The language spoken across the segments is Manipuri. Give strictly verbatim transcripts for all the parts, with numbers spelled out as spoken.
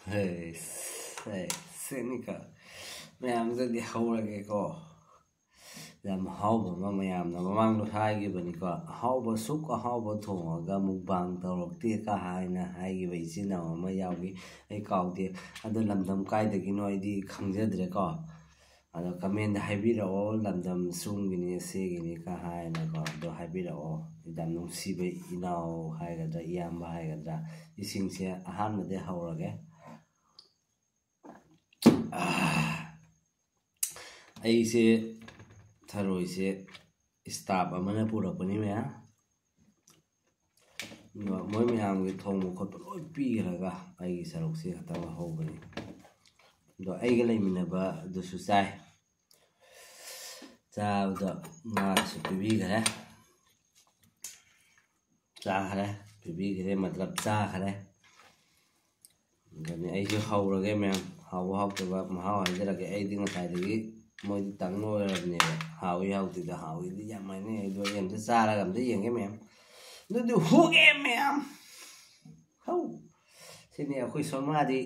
ꯍꯩꯁ, ꯍꯩꯁ, ꯁꯤꯅꯤꯀꯣ꯫ ꯃꯌꯥꯝꯗꯗꯤ ꯍꯧꯔꯒꯦꯀꯣ꯫ ꯌꯥꯝ ꯍꯥꯎꯕ ꯑꯃ ꯃꯌꯥꯝꯅ ꯃꯃꯥꯡꯗ ꯍꯥꯏꯈꯤꯕꯅꯤꯀꯣ, "ꯑꯍꯥꯎꯕ, ꯁꯨꯛ ꯑꯍꯥꯎꯕ ꯊꯣꯡꯉꯒ ꯃꯨꯛꯕꯥꯡ ꯇꯧꯔꯛꯇꯦ" ꯀ ꯍꯥꯏꯅ ꯍꯥꯏꯈꯤꯕ ꯏꯆꯤꯟ ꯏꯅꯥꯎ ꯑꯃ ꯌꯥꯎꯈꯤ꯫ ꯑꯩ ꯀꯥꯎꯗꯦ꯫ ꯑꯗꯣ ꯂꯝꯗꯝ ꯀꯥꯏꯗꯒꯤꯅꯣ ꯑꯩꯗꯤ ꯈꯪꯖꯗ꯭ꯔꯦꯀꯣ꯫ ꯑꯗꯣ comment ꯍꯥꯏꯕꯤꯔꯛꯑꯣ, ꯂꯝꯗꯝ ꯁꯣꯝꯒꯤꯅꯤ, ꯁꯤꯒꯤꯅꯤ ꯀ ꯍꯥꯏꯅꯀꯣ꯫ ꯑꯗꯣ ꯍꯥꯏꯕꯤꯔꯛꯑꯣ, ꯌꯥꯝ ꯅꯨꯡꯁꯤꯕ ꯏꯅꯥꯎ ꯍꯥꯏꯒꯗ꯭ꯔꯥ, ꯏꯌꯥꯝꯕ ꯍꯥꯏꯒꯗ꯭ꯔꯥ, ꯏꯁꯤꯡꯁꯦ ꯑꯍꯥꯟꯕꯗꯩ ꯍꯧꯔꯒꯦ꯫ ꯑꯥ, ꯑꯩꯁꯦ ꯊꯔꯣꯏꯁꯦ staff ꯑꯃꯅ ꯄꯨꯔꯛꯄꯅꯤ ꯃꯌꯥꯝ꯫ ꯑꯗꯣ ꯃꯣꯏ ꯃꯌꯥꯝꯒꯤ ꯊꯣꯡꯕ ꯈꯣꯠꯄ ꯂꯣꯏ ꯄꯤꯈ꯭ꯔꯒ ꯑꯩꯒꯤ ꯁꯔꯨꯛꯁꯤ ꯈꯛꯇꯪ ꯂꯧꯍꯧꯕꯅꯤ꯫ ꯑꯗꯣ ꯑꯩꯒ ꯂꯩꯃꯤꯟꯅꯕ ꯑꯗꯨꯁꯨ ꯆꯥꯏ꯫ ꯆꯥꯕꯗ ꯉꯥꯁꯨ ꯄꯤꯕꯤꯈ꯭ꯔꯦ, ꯆꯥꯈ꯭ꯔꯦ, ꯄꯤꯕꯤꯈ꯭ꯔꯦ, ꯃꯇꯂꯕ ꯆꯥꯈ꯭ꯔꯦ꯫ ꯑꯗꯨꯅꯤ ꯑꯩꯁꯨ ꯍꯧꯔꯒꯦ ꯃꯌꯥꯝ, ꯍꯥꯎꯕ ꯍꯥꯎꯇꯕ ꯃꯍꯥꯎ ꯍꯥꯏꯖꯔꯒꯦ꯫ ꯑꯩꯗꯤ ꯉꯁꯥꯏꯗꯒꯤ ꯃꯣꯏꯗꯤ ꯇꯪ ꯂꯣꯏꯔꯕꯅꯦꯕ꯫ ꯍꯥꯎꯏ ꯍꯥꯎꯇꯦꯗ, ꯍꯥꯎꯏꯗꯤ ꯌꯥꯝ ꯍꯥꯏꯅꯩ, ꯑꯩꯗꯣ ꯑꯩ ꯑꯝꯇ ꯆꯥꯔꯒ ꯑꯝꯇ ꯌꯦꯡꯒꯦ ꯃꯌꯥꯝ꯫ ꯑꯗꯨꯗꯤ ꯍꯨꯒꯦ ꯃꯌꯥꯝ꯫ ꯍꯧ꯫ ꯁꯤꯅꯤ ꯑꯩꯈꯣꯏ ꯁꯣꯃꯥꯗꯤ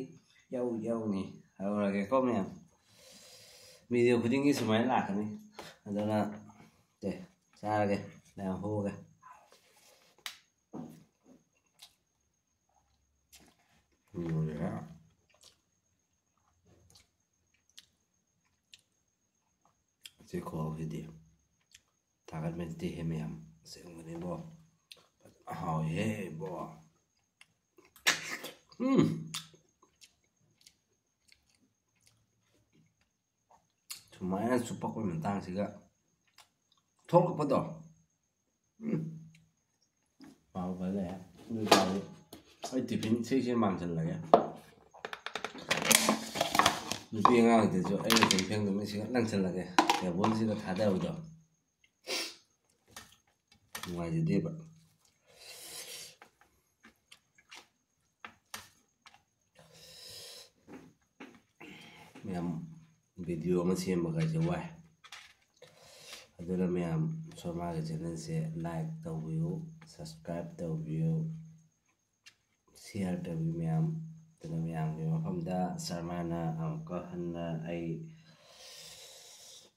ꯌꯧ ꯌꯧꯅꯤ꯫ ꯍꯧꯔꯒꯦꯀꯣ ꯃꯌꯥꯝ꯫ Video ꯈꯨꯗꯤꯡꯒꯤ ꯁꯨꯃꯥꯏꯅ ꯂꯥꯛꯀꯅꯤ꯫ ꯑꯗꯨꯅ ꯁꯦ, ꯆꯥꯔꯒꯦ ꯃꯌꯥꯝ, ꯍꯨꯒꯦ꯫ ꯂꯣꯏꯔꯦ꯫ ꯁꯤ ꯈꯨꯍꯥꯎꯁꯤꯗꯤ ꯊꯥꯒꯠꯃꯟꯗꯦꯍꯦ ꯃꯌꯥꯝ, ꯑꯁꯦꯡꯕꯅꯤꯕꯣ꯫ ꯐꯖꯅ ꯍꯥꯎꯋꯤꯍꯦ ꯏꯕꯣ꯫ ꯎꯝ꯫ ꯁꯨꯃꯥꯏꯅ ꯆꯨꯞꯄꯛꯄꯒꯤ ꯃꯇꯥꯡꯁꯤꯒ ꯊꯣꯛꯂꯛꯄꯗꯣ꯫ ꯎꯝ꯫ ꯄꯥꯎ ꯐꯖꯩ꯫ ꯑꯗꯨ ꯑꯣꯏꯇꯥꯔꯗꯤ ꯑꯩ tiffin ꯁꯤꯁꯦ ꯃꯥꯡꯁꯤꯜꯂꯒꯦ꯫ ꯅꯨꯄꯤ ꯑꯉꯥꯡꯁꯤꯗꯁꯨ ꯑꯩꯅ ꯁꯨꯝ ꯐꯦꯡꯗꯕꯅꯤ ꯁꯤꯒ ꯂꯪꯁꯤꯜꯂꯒꯦ꯫ Table ꯁꯤꯒ ꯊꯥꯗꯕꯗꯣ ꯅꯨꯡꯉꯥꯏꯖꯗꯦꯕ꯫ ꯃꯌꯥꯝ, video ꯑꯃ ꯁꯦꯝꯕ ꯀꯥꯏꯁꯦ ꯋꯥꯏ꯫ ꯑꯗꯨꯅ ꯃꯌꯥꯝ, ꯁꯣꯃꯥꯒꯤ channel ꯁꯦ like ꯇꯧꯕꯤꯌꯨ, subscribe ꯇꯧꯕꯤꯌꯨ, share ꯇꯧꯕꯤꯌꯨ ꯃꯌꯥꯝ꯫ ꯃꯌꯥꯝꯒꯤ ꯃꯐꯝꯗ ꯁꯔꯃꯥꯅ ꯑꯃꯨꯛꯀ ꯍꯟꯅ ꯑꯩ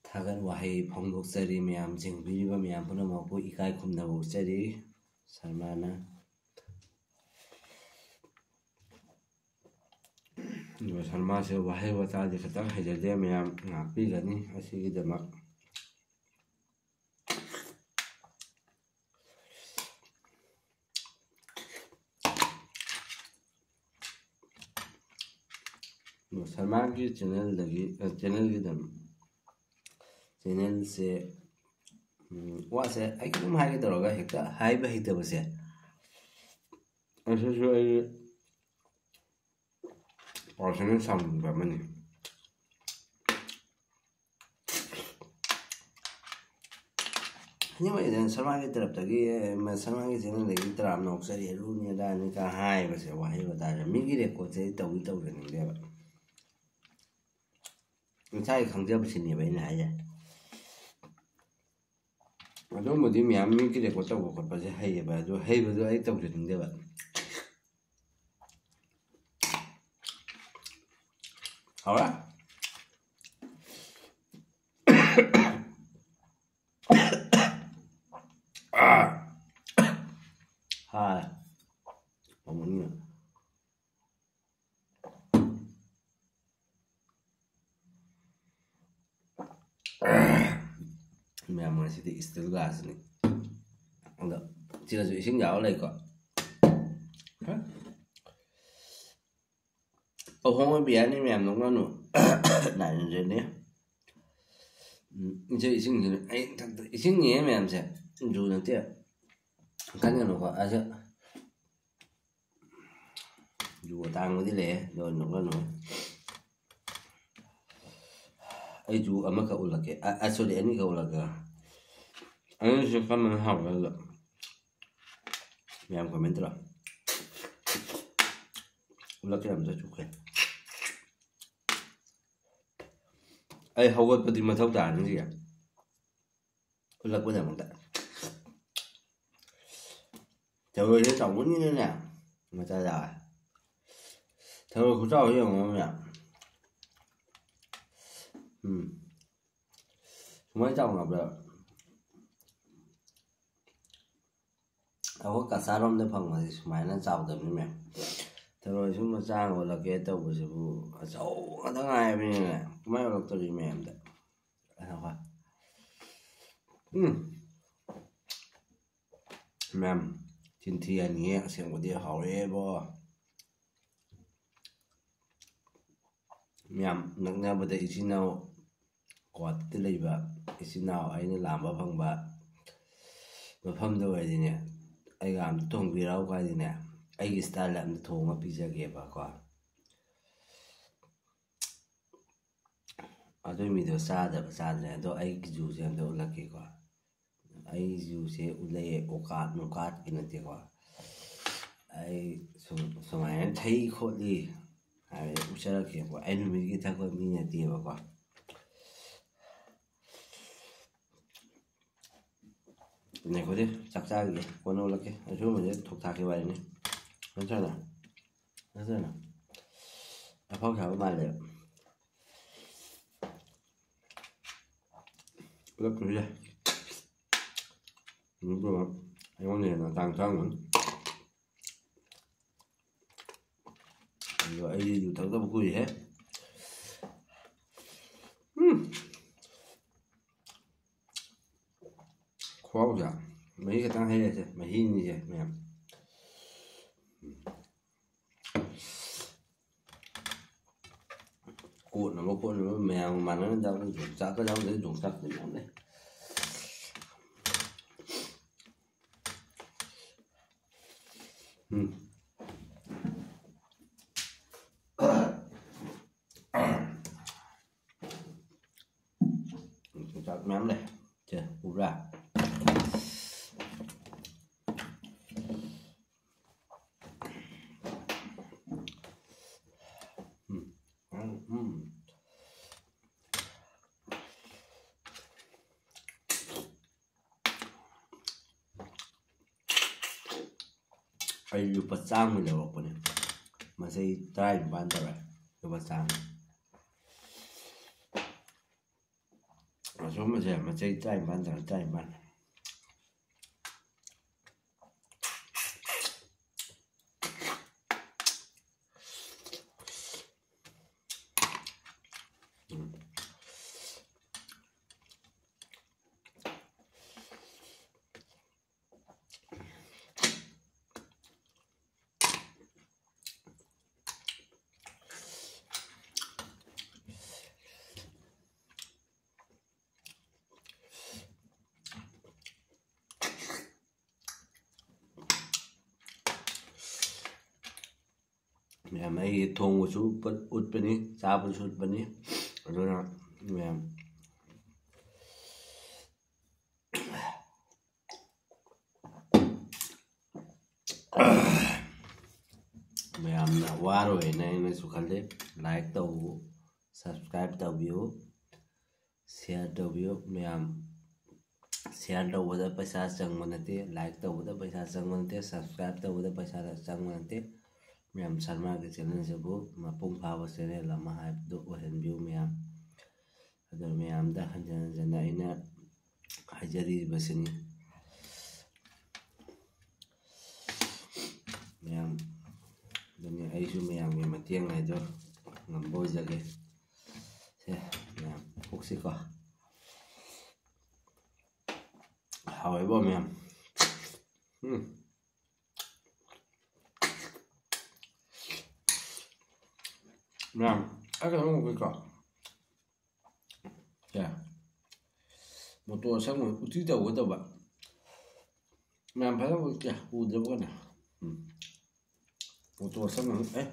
ꯊꯥꯒꯠ ꯋꯥꯍꯩ ꯐꯣꯡꯗꯣꯛꯆꯔꯤ꯫ ꯃꯌꯥꯝ ꯌꯦꯡꯕꯤꯔꯤꯕ ꯃꯌꯥꯝ ꯄꯨꯝꯅꯃꯛꯄꯨ ꯏꯀꯥꯏ ꯈꯨꯝꯅꯕ ꯎꯠꯆꯔꯤ꯫ ꯁꯔꯃꯥꯅ ꯑꯗꯨꯒ ꯁꯔꯃꯥꯁꯦ ꯋꯥꯍꯩ ꯋꯥꯇꯥꯗꯤ ꯈꯤꯇꯪ ꯍꯩꯖꯗꯦ, ꯃꯌꯥꯝ ꯉꯥꯛꯄꯤꯒꯅꯤ ꯑꯁꯤꯒꯤꯗꯃꯛ꯫ ꯑꯗꯣ ꯁꯔꯃꯥꯒꯤ ꯆꯦꯅꯦꯜꯗꯒꯤ, ꯑ, ꯆꯦꯅꯦꯜꯒꯤꯗ, ꯆꯦꯅꯦꯜꯁꯦ, ꯎꯝ, ꯋꯥꯁꯦ ꯑꯩ ꯀꯩꯅꯣꯝ ꯍꯥꯏꯒꯦ ꯇꯧꯔꯒ ꯍꯦꯛꯇ ꯍꯥꯏꯕ ꯍꯩꯇꯕꯁꯦ, ꯑꯁꯤꯁꯨ ꯑꯩ ꯄꯥꯔꯁꯣꯅꯦꯜ ꯁꯥꯎꯅꯤꯡꯕ ꯑꯃꯅꯤ꯫ ꯑꯅꯤꯃꯛ ꯁꯔꯃꯥꯒꯤ ꯇꯔꯞꯇꯒꯤ, ꯁꯔꯃꯥꯒꯤ ꯆꯦꯅꯦꯜꯗꯒꯤ ꯇꯔꯥꯝꯅ ꯑꯣꯛꯆꯔꯤ, ꯑꯗꯨꯅꯤ ꯑꯗꯥꯅꯤ ꯀ ꯍꯥꯏꯕꯁꯦ, ꯋꯥꯍꯩ ꯋꯥꯇꯥꯁꯦ ꯃꯤꯒꯤ ꯔꯦꯀꯣꯔꯠꯁꯦ ꯑꯩ ꯇꯧꯗꯤ ꯇꯧꯖꯅꯤꯡꯗꯦꯕ꯫ ꯏꯁꯥꯒꯤ ꯈꯪꯖꯕꯁꯤꯅꯦꯕ ꯑꯩꯅ ꯍꯥꯏꯁꯦ꯫ ꯑꯗꯨꯝꯕꯗꯤ ꯃꯌꯥꯝ ꯃꯤꯒꯤ ꯔꯦꯀꯣꯔꯠ ꯇꯧꯕ ꯈꯣꯠꯄꯁꯦ ꯍꯩꯌꯦꯕ, ꯑꯗꯨ ꯍꯩꯕꯗꯣ ꯑꯩ ꯇꯧꯖꯅꯤꯡꯗꯦꯕ꯫ ꯍꯧꯔꯦ꯫ ꯑꯥ꯫ ꯍꯥꯏ꯫ ꯄꯥꯝꯃꯟꯒꯤꯅ꯫ ꯃꯌꯥꯝ, ꯉꯁꯤꯗꯤ ꯏꯁꯇꯤꯜ ꯒ꯭ꯂꯥꯁꯅꯤ꯫ ꯑꯗꯣ ꯁꯤꯗꯁꯨ ꯏꯁꯤꯡ ꯌꯥꯎꯔ ꯂꯩꯀꯣ꯫ ꯑꯍꯣꯡꯕ ꯕꯤꯌꯥꯔꯅꯤ ꯃꯌꯥꯝ, ꯅꯣꯛꯅꯅꯨ꯫ ꯅꯥꯏꯟ ꯍꯟꯗ꯭ꯔꯦꯠꯅꯤ꯫ ꯎꯝ, ꯏꯁꯤꯡ, ꯏꯁꯤꯡꯁꯤꯅ ꯑꯩ ꯊꯛꯇ ꯏꯁꯤꯡꯅꯤꯍꯦ ꯃꯌꯥꯝꯁꯦ, ꯖꯨ ꯅꯠꯇꯦ꯫ ꯈꯟꯒꯅꯨꯀꯣ, ꯑꯁ, ꯖꯨ ꯑꯇꯥꯡꯕꯗꯤ ꯂꯩꯌꯦ, ꯑꯗꯣ ꯅꯣꯛꯅꯅꯨ꯫ ꯑꯩ ꯖꯨ ꯑꯃꯈꯛ ꯎꯠꯂꯛꯀꯦ꯫ ꯑ, ꯑ, ꯁꯣꯔꯤ, ꯑꯅꯤꯈꯛ ꯎꯠꯂꯛꯀꯦ꯫ ꯑꯅꯤꯁꯨ ꯀꯔꯝꯕꯅ ꯍꯥꯎꯒꯦ ꯑꯗꯨꯗ ꯃꯌꯥꯝ ꯀꯃꯦꯟ ꯇꯧꯔꯣ꯫ ꯎꯠꯂꯛꯀꯦ, ꯑꯝꯇ ꯆꯨꯞꯀꯦ꯫ ꯑꯩ ꯍꯧꯒꯠꯄꯗꯤ ꯃꯊꯧ ꯇꯥꯔꯅꯤ ꯁꯤꯒꯤ ꯎꯠꯂꯛꯄꯗꯃꯛꯇ꯫ ꯊꯔꯣꯏꯁꯦ ꯆꯥꯎꯃꯟꯒꯤꯗꯅꯦ ꯃꯆꯥ ꯆꯥꯎꯔꯦ꯫ ꯊꯔꯣꯏ ꯈꯨꯆꯥꯎꯁꯤ ꯌꯦꯡꯉꯣ ꯃꯌꯥꯝ꯫ ꯎꯝ꯫ ꯁꯨꯃꯥꯏꯅ ꯆꯥꯎꯅꯕ꯭ꯔꯥ? ꯑꯩꯈꯣꯏ ꯀꯁꯥꯔꯣꯝꯗ ꯐꯪꯕꯁꯦ ꯁꯨꯃꯥꯏꯅ ꯆꯥꯎꯗꯕꯅꯤ ꯃꯌꯥꯝ꯫ ꯊꯔꯣꯏ ꯁꯨꯝ ꯃꯆꯥ ꯑꯣꯜꯂꯛꯀꯦ ꯇꯧꯕꯁꯤꯕꯨ ꯑꯆꯧꯕ ꯉꯥꯛꯇ ꯉꯥꯏꯕꯅꯤꯅꯦ꯫ ꯀꯃꯥꯏꯅ ꯑꯣꯜꯂꯛꯇꯧꯔꯤ ꯃꯌꯥꯝꯗ? ꯎꯝ꯫ ꯃꯌꯥꯝ, ꯆꯤꯟꯊꯤ ꯍꯥꯏꯅꯤꯡꯉꯦ, ꯑꯁꯦꯡꯕꯗꯤ ꯍꯥꯎꯔꯦꯕꯣ꯫ ꯃꯌꯥꯝ, ꯅꯛꯅꯕꯗ ꯏꯆꯤꯟ ꯏꯅꯥꯎ ꯒꯨꯋꯥꯍꯥꯇꯤꯗ ꯂꯩꯕ ꯏꯆꯤꯟ ꯏꯅꯥꯎ ꯑꯩꯅ ꯂꯥꯝꯕ ꯐꯪꯕ ꯃꯐꯝꯗ ꯑꯣꯏꯔꯗꯤꯅꯦ, ꯑꯩꯒ ꯑꯝꯇ ꯊꯣꯡꯕꯤꯔꯛꯎ ꯀꯥꯏꯗꯤꯅꯦ, ꯑꯩꯒꯤ ꯏꯁꯇꯥꯏꯜꯗ ꯑꯝꯇ ꯊꯣꯡꯉ ꯄꯤꯖꯒꯦꯕꯀꯣ꯫ ꯑꯗꯨ ꯃꯤꯗꯣ ꯆꯥꯗꯕ ꯆꯥꯗ꯭ꯔꯦ, ꯑꯗꯣ ꯑꯩꯒꯤ ꯖꯨꯁꯦ ꯑꯝꯇ ꯎꯠꯂꯛꯀꯦꯀꯣ꯫ ꯑꯩ ꯖꯨꯁꯦ ꯎꯠꯂꯛꯑꯦ, ꯑꯣꯀꯥꯠ ꯅꯨꯡꯀꯥꯠꯀꯤ ꯅꯠꯇꯦꯀꯣ꯫ ꯑꯩ ꯁꯨꯝ, ꯁꯨꯃꯥꯏꯅ ꯊꯛꯏ ꯈꯣꯠꯂꯤ ꯍꯥꯏꯕꯗꯤ ꯎꯠꯆꯔꯛꯀꯦꯀꯣ꯫ ꯑꯩ ꯅꯨꯃꯤꯠꯀꯤ ꯊꯛꯄ ꯃꯤ ꯅꯠꯇꯦꯕꯀꯣ꯫ ꯉꯥꯏꯈꯣꯗꯤ, ꯆꯥꯛ ꯆꯥꯈꯤꯒꯦ, ꯀꯣꯟꯅ ꯎꯠꯂꯛꯀꯦ꯫ ꯑꯁꯤꯒꯨꯝꯕꯁꯦ ꯊꯣꯛ ꯊꯥꯛꯈꯤꯕ ꯋꯥꯔꯤꯅꯤ꯫ ꯅꯠꯇ꯭ꯔꯅ? ꯅꯠꯇ꯭ꯔꯅ? ꯑꯐꯥꯎ ꯁꯥꯕ ꯃꯥꯜꯂꯦꯕ꯫ ꯄꯨꯂꯞ ꯄꯨꯟꯁꯤꯜꯂꯦ꯫ ꯑꯗꯨꯒ ꯑꯩꯉꯣꯟꯗ ꯍꯦꯟꯅ ꯇꯥꯡ ꯇꯥꯡꯕꯅꯤ꯫ ꯑꯗꯣ ꯑꯩꯗꯤ ꯌꯨ ꯊꯛꯇꯕ ꯀꯨꯏꯔꯦꯍꯦ꯫ ꯎꯝ꯫ ꯈꯨꯍꯥꯎꯁꯦ꯫ ꯃꯍꯤ ꯈꯤꯇꯪ ꯍꯩꯔꯁꯦ, ꯃꯍꯤꯅꯤꯁꯦ ꯃꯌꯥꯝ꯫ ꯀꯣꯠꯅꯕ ꯈꯣꯠꯅꯕ ꯃꯌꯥꯝꯒ ꯃꯥꯟꯅꯅ ꯆꯥꯕ, ꯌꯣꯡꯆꯥꯛꯀ ꯌꯥꯎꯗꯦ, ꯌꯣꯡꯆꯥꯛꯇꯤ ꯃꯌꯥꯝ ꯂꯩ꯫ ꯎꯝ꯫ ꯌꯣꯡꯆꯥꯛ ꯃꯌꯥꯝ ꯂꯩ꯫ ꯁꯦ, ꯎꯕ꯭ꯔꯥ? ꯎꯝ, ꯎꯝ, ꯎꯝ꯫ ꯑꯩ ꯂꯨꯄꯥ ꯆꯥꯝꯃꯒꯤ ꯂꯧꯔꯛꯄꯅꯦ꯫ ꯃꯆꯩ ꯇꯔꯥꯅꯤꯄꯥꯟ ꯇꯧꯔꯦ꯫ ꯂꯨꯄꯥ ꯆꯥꯝꯃ꯫ ꯑꯁꯨꯝꯕꯁꯦ ꯃꯆꯩ ꯇꯔꯥꯅꯤꯄꯥꯟ ꯇꯧꯔꯦ, ꯇꯔꯥꯅꯤꯄꯥꯟ꯫ ꯎꯝ꯫ ꯃꯌꯥꯝ, ꯑꯩ ꯊꯣꯡꯕꯁꯨ ꯎꯠꯄ-, ꯎꯠꯄꯅꯤ, ꯆꯥꯕꯁꯨ ꯎꯠꯄꯅꯤ꯫ ꯑꯗꯨꯅ ꯃꯌꯥꯝ, ꯃꯌꯥꯝꯅ ꯋꯥꯔꯣꯏꯅ ꯑꯩꯅꯁꯨ ꯈꯜꯂꯤ꯫ Like ꯇꯧꯕꯤꯌꯨ, subscribe ꯇꯧꯕꯤꯌꯨ, share ꯇꯧꯕꯤꯌꯨ ꯃꯌꯥꯝ꯫ Share ꯇꯧꯕꯗ ꯄꯩꯁꯥ ꯆꯪꯕ ꯅꯠꯇꯦ, like ꯇꯧꯕꯗ ꯄꯩꯁꯥ ꯆꯪꯕ ꯅꯠꯇꯦ, subscribe ꯇꯧꯕꯗ ꯄꯩꯁꯥ ꯆꯪꯕ ꯅꯠꯇꯦ꯫ ꯃꯌꯥꯝ, ꯁꯔꯃꯥꯒꯤ channel ꯁꯤꯕꯨ ꯃꯄꯨꯡ ꯐꯥꯕ channel ꯑꯃ ꯍꯥꯏꯕꯗꯨ ꯑꯣꯏꯍꯟꯕꯤꯌꯨ ꯃꯌꯥꯝ꯫ ꯑꯗꯨ ꯃꯌꯥꯝꯗ ꯍꯟꯖꯟ ꯍꯟꯖꯟꯅ ꯑꯩꯅ ꯍꯥꯏꯖꯔꯤꯕꯁꯤꯅꯤ꯫ ꯃꯌꯥꯝ, ꯑꯗꯨꯅꯤ, ꯑꯩꯁꯨ ꯃꯌꯥꯝꯒꯤ ꯃꯇꯦꯡ ꯍꯥꯏꯗꯣ ꯉꯝꯕ ꯑꯣꯏꯖꯒꯦ꯫ ꯁꯦ, ꯃꯌꯥꯝ, ꯄꯨꯛꯁꯤꯀꯣ꯫ ꯍꯥꯎꯋꯦꯕꯣ, ꯃꯌꯥꯝ꯫ ꯎꯝ꯫ ꯃꯌꯥꯝ, ꯑꯩ ꯀꯩꯅꯣꯝ ꯍꯪꯒꯦꯀꯣ꯫ ꯁꯦ, ꯃꯣꯇꯣꯔ ꯑꯁꯪꯕ ꯎꯇꯤ ꯇꯧꯒꯗꯕ꯫ ꯃꯌꯥꯝ, ꯐꯖꯅ ꯎꯠꯀꯦ, ꯎꯗ꯭ꯔꯕ ꯀꯩꯅꯣ꯫ ꯎꯝ꯫ ꯃꯣꯇꯣꯔ ꯑꯁꯪꯕꯅꯤ, ꯑꯦ꯫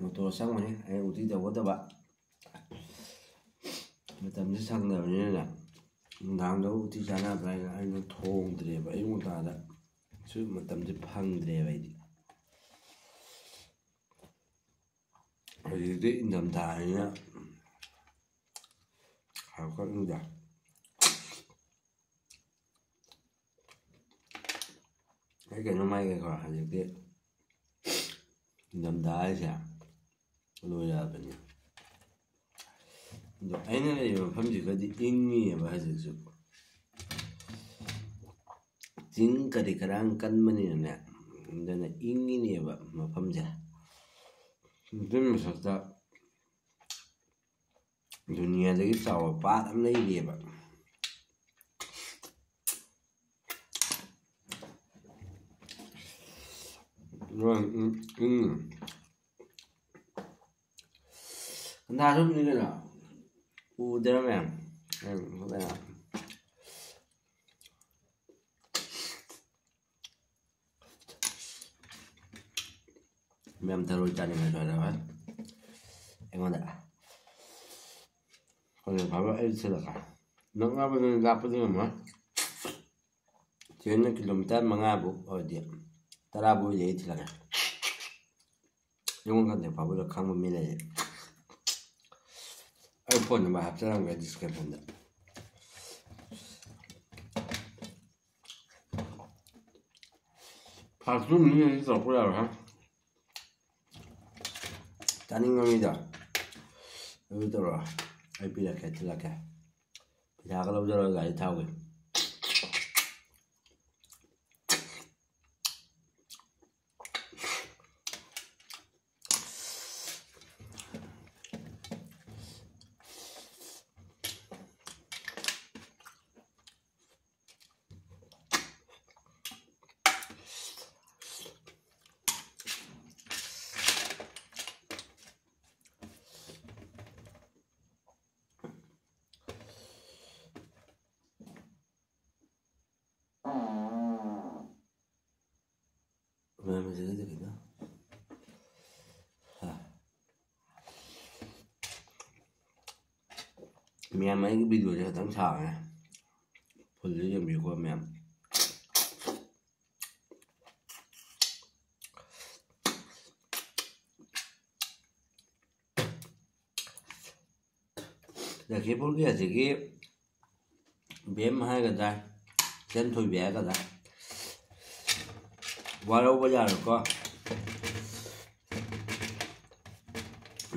ꯃꯣꯇꯣꯔ ꯑꯁꯪꯕꯅꯤ, ꯑꯩ ꯎꯇꯤ ꯇꯧꯒꯗꯕ꯫ ꯃꯇꯝꯁꯦ ꯁꯪꯗꯕꯅꯤꯅꯅꯦ, ꯅꯨꯡꯗꯥꯡꯗ ꯎꯇꯤ ꯆꯥꯅꯕ꯭ꯔꯥ ꯍꯥꯏꯅ ꯑꯩꯅ ꯊꯣꯡꯗ꯭ꯔꯦꯕ꯫ ꯑꯌꯨꯛ ꯉꯟꯇꯥꯗꯁꯨ ꯃꯇꯝꯁꯦ ꯐꯪꯗ꯭ꯔꯦꯕ ꯑꯩꯗꯤ꯫ ꯍꯧꯖꯤꯛꯇꯤ ꯏꯪꯊꯝꯊꯥꯅꯤꯅ ꯍꯥꯎꯈꯠꯂꯤꯗ꯫ ꯑꯩ ꯀꯩꯅꯣꯝ ꯍꯥꯏꯒꯦꯀꯣ, ꯍꯧꯖꯤꯛꯇꯤ ꯅꯤꯡꯊꯝꯊꯥ ꯍꯥꯏꯁꯦ ꯂꯣꯏꯔꯛꯑꯕꯅꯤ꯫ ꯑꯗꯣ ꯑꯩꯅ ꯂꯩꯔꯤꯕ ꯃꯐꯝꯁꯤꯒꯗꯤ ꯏꯪꯉꯤꯑꯕ ꯍꯧꯖꯤꯛꯁꯨ꯫ ꯆꯤꯡ ꯀꯔꯤ ꯀꯔꯥꯡ ꯀꯟꯕꯅꯤꯅꯅꯦ, ꯑꯗꯨꯅ ꯏꯪꯉꯤꯅꯦꯕ ꯃꯐꯝꯁꯦ꯫ ꯑꯗꯨꯒꯤ ꯃꯊꯛꯇ ꯗꯨꯅꯤꯌꯥꯗꯒꯤ ꯆꯥꯎꯕ ꯄꯥꯠ ꯑꯃ ꯂꯩꯔꯤꯑꯕ꯫ ꯎꯝ, ꯎꯝ, ꯎꯝ꯫ ꯀꯅꯥꯁꯨ ꯎꯗꯦ ꯀꯩꯅꯣ? ꯎꯗꯦꯔ ꯃꯌꯥꯝ? ꯎꯝ, ꯃꯌꯥꯝ꯫ ꯃꯌꯥꯝ ꯊꯔꯣꯏ ꯆꯥꯅꯤꯡꯉꯦ ꯁ꯭ꯋꯥꯏꯗ ꯍꯣꯏ꯫ ꯑꯩꯉꯣꯟꯗ ꯍꯣꯔꯦꯟ ꯐꯥꯕ ꯑꯩ ꯊꯤꯜꯂꯛꯀꯦ꯫ ꯅꯛꯅꯕꯗꯨꯅꯤ, ꯂꯥꯞꯄꯗꯤ ꯉꯝꯃꯣꯏ꯫ ꯆꯦꯟꯅ ꯀꯤꯂꯣꯃꯤꯇꯔ ꯃꯉꯥꯕꯨ ꯑꯣꯏꯔꯗꯤ, ꯇꯔꯥꯕꯨ ꯑꯣꯏꯔꯗꯤ ꯑꯩ ꯊꯤꯜꯂꯛꯀꯦ꯫ ꯑꯩꯉꯣꯟꯗ ꯀꯟꯇꯦꯛ ꯐꯥꯎꯕꯗ ꯈꯪꯕ ꯃꯤ ꯂꯩꯌꯦ꯫ ꯑꯩ ꯐꯣꯟ ꯅꯝꯕꯔ ꯍꯥꯞꯆꯔꯝꯒꯦ ꯗꯤꯁꯀ꯭ꯔꯤꯞꯁꯟꯗ꯫ ꯐꯥꯁ ꯐꯨꯗ ꯃꯤꯅꯗꯤ ꯇꯧꯔꯛꯄ ꯌꯥꯔꯣꯏ ꯍꯥ꯫ ꯆꯥꯅꯤꯡꯕ ꯃꯤꯗꯣ ꯑꯗꯨ ꯇꯧꯔꯣ, ꯑꯩ ꯄꯤꯔꯛꯀꯦ, ꯊꯤꯜꯂꯛꯀꯦ꯫ ꯄꯩꯁꯥꯒ ꯂꯧꯖꯔꯣꯏ ꯒꯥꯔꯤ ꯊꯥꯎꯒꯤ꯫ ꯃꯌꯥꯝ ꯍꯧꯖꯤꯛꯀꯤꯗꯤ ꯀꯩꯅꯣ? ꯍꯥ꯫ ꯃꯌꯥꯝ, ꯑꯩꯒꯤ ꯚꯤꯗꯤꯑꯣꯁꯦ ꯈꯤꯇꯪ ꯁꯥꯡꯉꯦ, ꯐꯨꯜꯗ ꯌꯦꯡꯕꯤꯌꯨꯀꯣ ꯃꯌꯥꯝ꯫ ꯂꯛꯈꯤꯄꯨꯔꯒꯤ ꯑꯁꯤꯒꯤ ꯕꯦꯝ ꯍꯥꯏꯒꯗ꯭ꯔꯥ, ꯏꯆꯟ ꯊꯣꯏꯕꯤ ꯍꯥꯏꯒꯗ꯭ꯔꯥ, ꯋꯥꯔꯧꯕ ꯌꯥꯔꯣꯏꯀꯣ꯫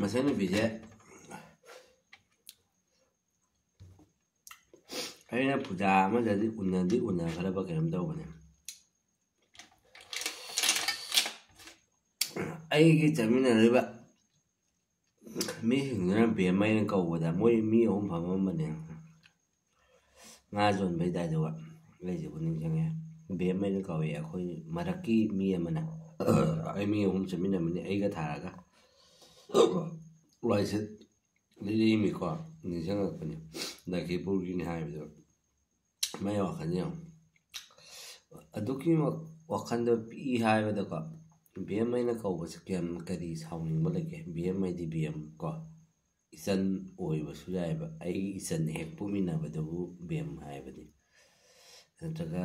ꯃꯁꯤ ꯅꯨꯄꯤꯁꯦ ꯑꯩꯅ ꯄꯨꯖꯥ ꯑꯃꯗꯗꯤ ꯎꯅꯗꯤ ꯎꯅꯈ꯭ꯔꯕ ꯀꯩꯅꯣꯝ ꯇꯧꯕꯅꯦ꯫ ꯑꯩꯒꯤ ꯆꯠꯃꯤꯟꯅꯔꯤꯕ ꯃꯤꯁꯤꯡꯗꯨꯅ ꯕꯦꯝꯃꯩꯅ ꯀꯧꯕꯗ ꯃꯣꯏ ꯃꯤ ꯑꯍꯨꯝ ꯐꯝꯃꯝꯕꯅꯦ꯫ ꯉꯥ ꯌꯣꯟꯕꯩ ꯗꯥꯏꯗꯨꯒ ꯑꯩꯁꯤꯕꯨ ꯅꯤꯡꯁꯤꯡꯉꯦ꯫ ꯕꯦꯝꯃꯩꯅ ꯀꯧꯏ ꯑꯩꯈꯣꯏ ꯃꯔꯛꯀꯤ ꯃꯤ ꯑꯃꯅ꯫ ꯑꯩ ꯃꯤ ꯑꯍꯨꯝ ꯆꯠꯃꯤꯟꯅꯕꯅꯤ ꯑꯩꯒ ꯊꯥꯔꯒ꯫ ꯋꯥꯏꯁꯤꯠ ꯂꯤꯔꯤꯃꯤꯀꯣ꯫ ꯅꯤꯡꯁꯤꯡꯉꯛꯄꯅꯤ ꯂꯈꯤꯄꯨꯔꯒꯤꯅꯤ ꯍꯥꯏꯕꯗꯣ꯫ ꯃꯥꯏ ꯋꯥꯈꯜꯁꯦ ꯌꯦꯡꯉꯣ꯫ ꯑꯗꯨꯒꯤ ꯋꯥ- ꯋꯥꯈꯜꯗꯣ ꯄꯤꯛꯏ ꯍꯥꯏꯕꯗꯀꯣ꯫ ꯕꯦꯝꯃꯩꯅ ꯀꯧꯕꯁꯦ ꯀꯌꯥꯝ ꯀꯔꯤ ꯁꯥꯎꯅꯤꯡꯕ ꯂꯩꯒꯦ? ꯕꯦꯝꯃꯩꯗꯤ ꯕꯦꯝ ꯀꯣ꯫ ꯏꯆꯟ ꯑꯣꯏꯕꯁꯨ ꯌꯥꯏꯑꯕ꯫ ꯑꯩꯒꯤ ꯏꯆꯟ ꯍꯦꯛ ꯄꯣꯛꯃꯤꯟꯅꯕꯗꯨꯕꯨ ꯕꯦꯝ ꯍꯥꯏꯕꯅꯤ꯫ ꯅꯠꯇ꯭ꯔꯒ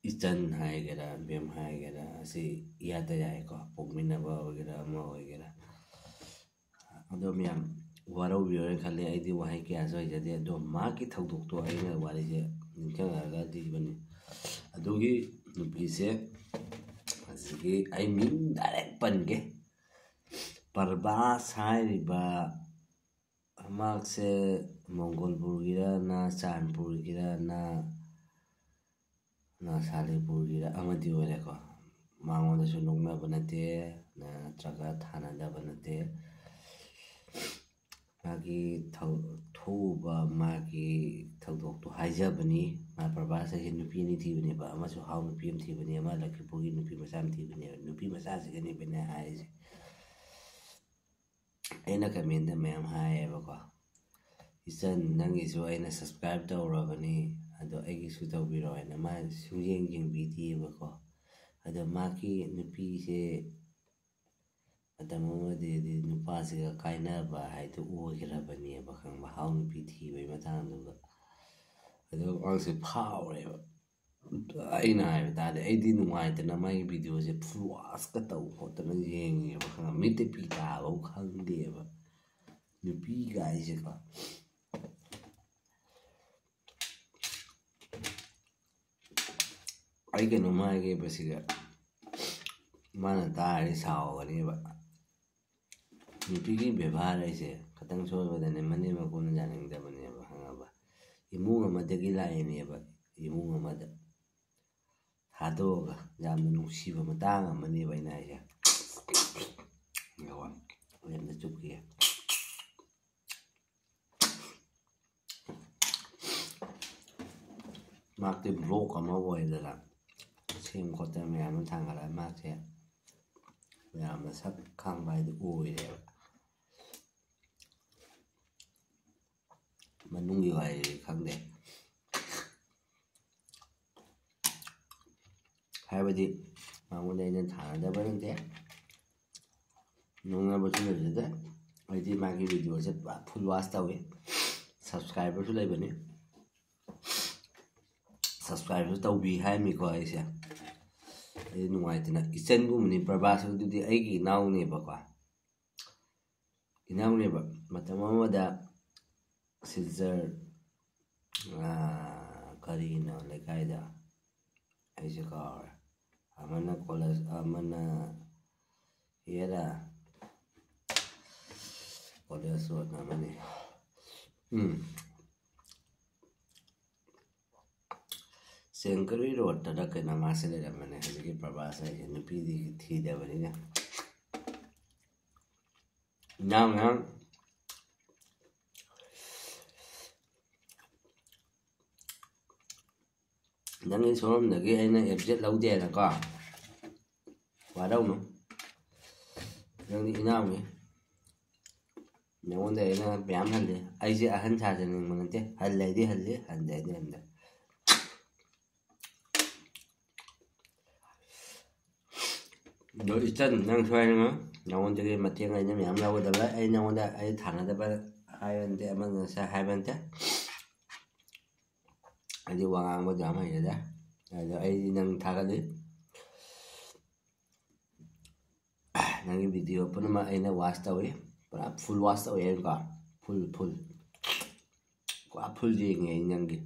ꯏꯆꯟ ꯍꯥꯏꯒꯦꯔꯥ ꯕꯦꯝ ꯍꯥꯏꯒꯦꯔꯥ ꯑꯁꯤ ꯏꯌꯥꯗ ꯌꯥꯏꯀꯣ꯫ ꯄꯣꯛꯃꯤꯟꯅꯕ ꯑꯣꯏꯒꯦꯔꯥ ꯑꯃ ꯑꯣꯏꯒꯦꯔꯥ꯫ ꯑꯗꯣ ꯃꯌꯥꯝ ꯋꯥꯔꯧꯕꯤꯔꯣꯏꯅ ꯈꯜꯂꯤ꯫ ꯑꯩꯗꯤ ꯋꯥꯍꯩ ꯀꯌꯥꯁꯨ ꯍꯩꯖꯗꯦ꯫ ꯑꯗꯣ ꯃꯍꯥꯛꯀꯤ ꯊꯧꯗꯣꯛꯇꯣ ꯑꯩꯅ ꯋꯥꯔꯤꯁꯦ ꯅꯤꯡꯁꯤꯡꯉꯛꯑꯒ ꯂꯤꯕꯅꯤ꯫ ꯑꯗꯨꯒꯤ ꯅꯨꯄꯤꯁꯦ ꯍꯧꯖꯤꯛꯀꯤ ꯑꯩ ꯃꯤꯡ ꯗꯥꯏꯔꯦꯛ ꯄꯟꯒꯦ꯫ ꯄ꯭ꯔꯚꯥꯁ ꯍꯥꯏꯔꯤꯕ ꯃꯍꯥꯛꯁꯦ ꯃꯣꯡꯒꯣꯜꯄꯨꯔꯒꯤꯔ ꯅ ꯆꯥꯟꯄꯨꯔꯒꯤꯔ ꯅ ꯅ ꯁꯥꯂꯤꯄꯨꯔꯒꯤꯔ ꯑꯃꯗꯤ ꯑꯣꯏꯔꯦꯀꯣ꯫ ꯃꯉꯣꯟꯗꯁꯨ ꯅꯣꯛꯅꯕ ꯅꯠꯇꯦ, ꯅꯠꯇ꯭ꯔꯒ ꯊꯥꯅꯗꯕ ꯅꯠꯇꯦ꯫ ꯃꯥꯒꯤ ꯊꯧ- ꯊꯣꯛꯎꯕ ꯃꯥꯒꯤ ꯊꯧꯗꯣꯛꯇꯣ ꯍꯥꯏꯖꯕꯅꯤ꯫ ꯃꯥ ꯄ꯭ꯔꯚꯥꯁ ꯍꯥꯏꯁꯦ ꯅꯨꯄꯤ ꯑꯅꯤ ꯊꯤꯕꯅꯦꯕ, ꯑꯃꯁꯨ ꯍꯥꯎ ꯅꯨꯄꯤ ꯑꯃ ꯊꯤꯕꯅꯦ, ꯑꯃ ꯂꯈꯤꯄꯨꯔꯒꯤ ꯅꯨꯄꯤ ꯃꯆꯥ ꯑꯃ ꯊꯤꯕꯅꯦꯕ꯫ ꯅꯨꯄꯤ ꯃꯆꯥꯁꯤꯒꯅꯦꯕ ꯑꯩꯅ ꯍꯥꯏꯔꯤꯁꯦ꯫ ꯑꯩꯅ ꯀꯃꯦꯟꯗ ꯃꯌꯥꯝ ꯍꯥꯏꯌꯦꯕꯀꯣ, "ꯏꯆꯟ, ꯅꯪꯒꯤꯁꯨ ꯑꯩꯅ ꯁꯕꯁꯀ꯭ꯔꯥꯏꯞ ꯇꯧꯔꯕꯅꯤ, ꯑꯗꯣ ꯑꯩꯒꯤꯁꯨ ꯇꯧꯕꯤꯔꯣ" ꯍꯥꯏꯅ꯫ ꯃꯥ ꯁꯨꯡꯌꯦꯡ ꯌꯦꯡꯕꯤꯗꯦꯕꯀꯣ꯫ ꯑꯗꯣ ꯃꯥꯒꯤ ꯅꯨꯄꯤꯁꯦ ꯃꯇꯝ ꯑꯃꯗꯗꯤ ꯅꯨꯄꯥꯁꯤꯒ ꯀꯥꯏꯅꯕ ꯍꯥꯏꯗꯣ ꯑꯣꯏꯈ꯭ꯔꯕꯅꯦꯕ, ꯈꯪꯕ, ꯍꯥꯎ ꯅꯨꯄꯤ ꯊꯤꯕꯒꯤ ꯃꯇꯥꯡꯗꯨꯒ꯫ ꯑꯗꯣ ꯃꯥꯁꯦ ꯐꯥꯎꯔꯦꯕ꯫ ꯑꯩꯅ ꯍꯥꯏꯕ ꯇꯥꯔꯗꯤ, ꯑꯩꯗꯤ ꯅꯨꯡꯉꯥꯏꯇꯅ ꯃꯥꯒꯤ ꯚꯤꯗꯤꯑꯣꯁꯦ ꯐꯨꯜ ꯋꯥꯁꯀ ꯇꯧ ꯈꯣꯠꯇꯅ ꯌꯦꯡꯉꯦꯕ, ꯈꯪꯉꯕ? ꯃꯤꯠꯇ ꯄꯤ ꯇꯥꯕꯧ ꯈꯪꯗꯦꯕ ꯅꯨꯄꯤꯒꯥꯏꯁꯦꯀꯣ꯫ ꯑꯩ ꯀꯩꯅꯣꯝ ꯍꯥꯏꯒꯦꯕ ꯁꯤꯗ, ꯃꯥꯅ ꯇꯥꯔꯗꯤ ꯁꯥꯎꯒꯅꯦꯕ꯫ ꯅꯨꯄꯤꯒꯤ ꯕꯦꯕꯥꯔ ꯍꯥꯏꯁꯦ ꯈꯇꯪ ꯁꯣꯏꯕꯗꯅꯦ ꯃꯅꯦꯝ ꯃꯀꯨꯅ ꯌꯥꯅꯤꯡꯗꯕꯅꯦꯕ, ꯈꯪꯉꯕ? ꯏꯃꯨꯡ ꯑꯃꯗꯒꯤ ꯂꯥꯛꯏꯅꯦꯕ, ꯏꯃꯨꯡ ꯑꯃꯗ ꯊꯥꯗꯣꯛꯑꯒ ꯌꯥꯝꯅ ꯅꯨꯡꯁꯤꯕ ꯃꯇꯥꯡ ꯑꯃꯅꯦꯕ ꯑꯩꯅ ꯍꯥꯏꯁꯦ꯫ ꯌꯥꯝꯅ ꯆꯨꯞꯈꯤꯌꯦ꯫ ꯃꯍꯥꯛꯇꯤ ꯕ꯭ꯂꯣꯛ ꯑꯃ ꯑꯣꯏꯗꯅ ꯁꯦꯝ ꯈꯣꯠꯇꯅ ꯃꯌꯥꯝ ꯑꯃ ꯊꯥꯡꯒꯠꯂꯒ ꯃꯍꯥꯛꯁꯦ ꯃꯌꯥꯝꯅ ꯁꯛ ꯈꯪꯕ ꯍꯥꯏꯗꯨ ꯑꯣꯏꯔꯦꯕ꯫ ꯃꯅꯨꯡꯒꯤ ꯋꯥꯔꯤꯗꯤ ꯈꯪꯗꯦ꯫ ꯍꯥꯏꯕꯗꯤ ꯃꯉꯣꯟꯗ ꯑꯩꯅ ꯊꯥꯅꯗꯕ ꯅꯠꯇꯦ, ꯅꯣꯡꯅꯕꯁꯨ ꯂꯩꯖꯗꯦ꯫ ꯑꯩꯗꯤ ꯃꯥꯒꯤ ꯚꯤꯗꯤꯑꯣꯁꯦ ꯄꯨꯔꯥ ꯐꯨꯜ ꯋꯥꯆ ꯇꯧꯏ, ꯁꯕꯁꯀ꯭ꯔꯥꯏꯕꯔꯁꯨ ꯂꯩꯕꯅꯤ꯫ ꯁꯕꯁꯀ꯭ꯔꯥꯏꯕꯁꯨ ꯇꯧꯕꯤ ꯍꯥꯏꯔꯝꯃꯤꯀꯣ ꯑꯩꯁꯦ꯫ ꯑꯩꯗꯤ ꯅꯨꯡꯉꯥꯏꯇꯅ, ꯏꯆꯟꯒꯨꯝꯕꯅꯤ ꯄ꯭ꯔꯚꯥꯁ, ꯑꯗꯨꯗꯤ ꯑꯩꯒꯤ ꯏꯅꯥꯎꯅꯦꯕꯀꯣ, ꯏꯅꯥꯎꯅꯦꯕ꯫ ꯃꯇꯝ ꯑꯃꯗ ꯁꯤꯜꯆꯔ, ꯑꯥ, ꯀꯔꯤꯅꯣ ꯂꯩꯀꯥꯏꯗ, ꯑꯩꯁꯦ ꯀꯥꯎꯔꯦ, ꯑꯃꯅ ꯀꯣꯂꯦꯖ, ꯑꯃꯅ ꯍꯦꯔꯥ ꯀꯣꯂꯦꯖ ꯔꯣꯗ ꯑꯃꯅꯤ꯫ ꯎꯝ, ꯆꯦꯡꯀꯔꯤ ꯔꯣꯗꯇꯔ ꯀꯩꯅꯣ ꯃꯥꯁꯦ ꯂꯩꯔꯝꯕꯅꯦ꯫ ꯍꯧꯖꯤꯛꯀꯤ ꯄ꯭ꯔꯚꯥꯁ ꯍꯥꯏꯁꯦ ꯅꯨꯄꯤꯗꯤ ꯊꯤꯗꯕꯅꯤꯅ꯫ ꯏꯅꯥꯎ ꯃꯌꯥꯝ, ꯅꯪꯒꯤ ꯁꯣꯔꯨꯝꯗꯒꯤ ꯑꯩꯅ ꯑꯦꯞꯖꯦꯠ ꯂꯧꯗꯦꯅꯀꯣ, ꯋꯥꯔꯧꯅꯨ꯫ ꯅꯪꯗꯤ ꯏꯅꯥꯎꯅꯤ, ꯅꯉꯣꯟꯗ ꯑꯩꯅ ꯃꯌꯥꯝ ꯍꯜꯂꯤ꯫ ꯑꯩꯁꯦ ꯑꯍꯟ ꯁꯥꯖꯅꯤꯡꯕ ꯅꯠꯇꯦ, ꯍꯜꯂꯦꯗꯤ ꯍꯜꯂꯤ, ꯍꯟꯗꯦꯗꯤ ꯍꯟꯗꯦ꯫ ꯑꯗꯣ ꯏꯆꯟ, ꯅꯪ ꯁꯣꯏꯗꯅ ꯅꯉꯣꯟꯗꯒꯤ ꯃꯇꯦꯡ ꯑꯩꯅ ꯃꯌꯥꯝ ꯂꯧꯒꯗꯕ꯫ ꯑꯩ ꯅꯉꯣꯟꯗ ꯑꯩ ꯊꯥꯅꯗꯕ ꯍꯥꯏꯕ ꯅꯠꯇꯦ, ꯑꯃꯅ ꯉꯁꯥꯏ ꯍꯥꯏꯕ ꯅꯠꯇꯦ꯫ ꯑꯩꯗꯤ ꯋꯥ ꯉꯥꯡꯕꯗꯤ ꯌꯥꯝ ꯍꯩꯖꯗꯦ꯫ ꯑꯗꯣ ꯑꯩꯗꯤ ꯅꯪ ꯊꯥꯒꯠꯂꯤ꯫ ꯅꯪꯒꯤ ꯚꯤꯗꯤꯑꯣ ꯄꯨꯝꯅꯃꯛ ꯑꯩꯅ ꯋꯥꯆ ꯇꯧꯏ, ꯄꯨꯔꯥ ꯐꯨꯜ ꯋꯥꯆ ꯇꯧꯏ ꯑꯩꯅꯀꯣ, ꯐꯨꯜ, ꯐꯨꯜ, ꯄꯨꯔꯥ ꯐꯨꯜ ꯌꯦꯡꯉꯦ ꯑꯩ ꯅꯪꯒꯤ꯫